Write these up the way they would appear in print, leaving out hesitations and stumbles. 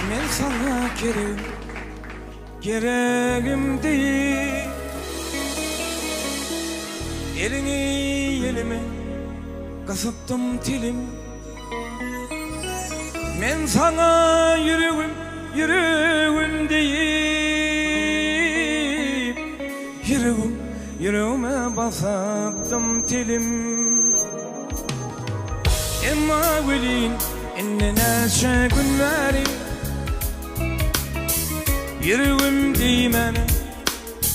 Men saňa keregim, geregim diýip Eliňi elime gysypdym telim Men saňa ýüregim, ýüregim diýip Ýüregim, ýüregime basypdym telim Emma welin indi näçe gün bäri Ýüregim diýmäne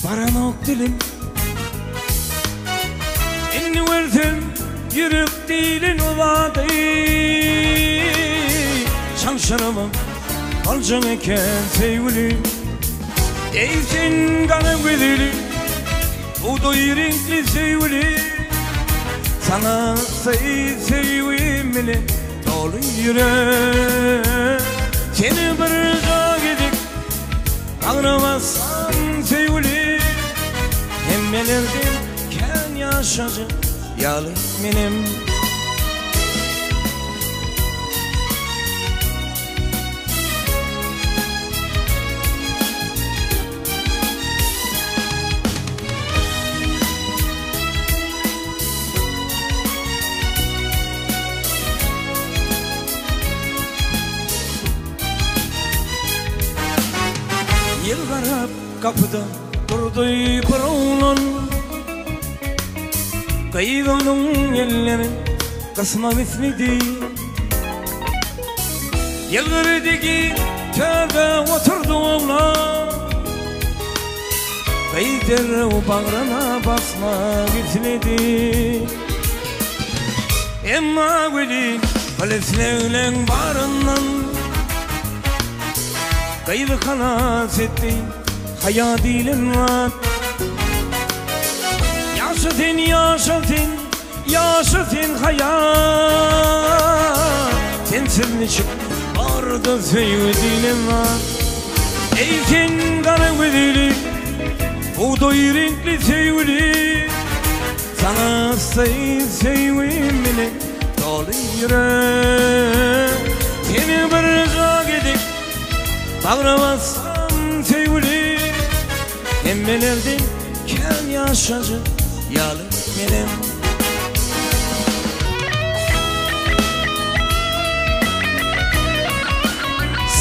baranok dilim Indi görsem ýürek diýlen o zady Çalşyrybam boljak eken söýgülim Eý sen gara gözelim Bugdaý reňkli söýgülim Saňa söýgüm bilen doly ýürek Seni bir gezek bagra bassam söýgülim Hemmelerden kän ýaşajak ýaly menem. Ýylgyryp gapyda durdy bir oglan Gyz onuň ellerin gysmak isledi Ýylgyrdy ki törde oturdy oglan Gyz derrew bagryna basmak isledi Emma welin ol islegleň baryndan Gyzy halas etdi haýa diýlen zat Ýaşa sen ýaşa sen Ýaşa sen haýat Sensiz niçik barda söýgi diýlen zat Eý sen gara gözli Bugdaý reňkli söýgüli Saňa söýgüm bilen doly ýürek Seni bir gezek bagra bassam söýgüli Hemmelerden kän ýaşajak ýaly menem.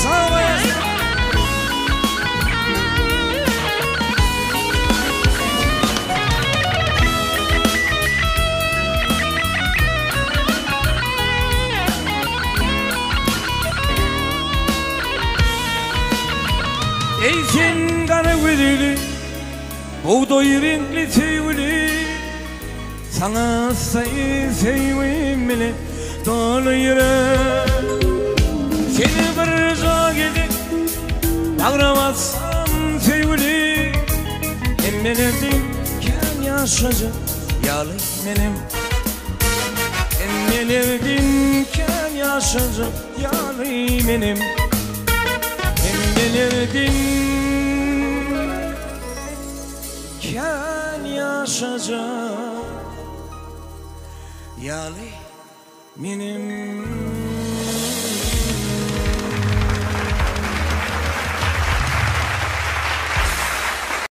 Sag bol. Eý sen gara gözeli, bugdaý reňkli söýgüli, Saňa söýgüm bilen doly ýürek. Seni bir gezek bagra bassam söýgüli, Hemmelerden kän ýaşajak ýaly menem. Hemmelerden kän ýaşajak ýaly menem. Hemmelerden kän ýaşajak ýaly menem.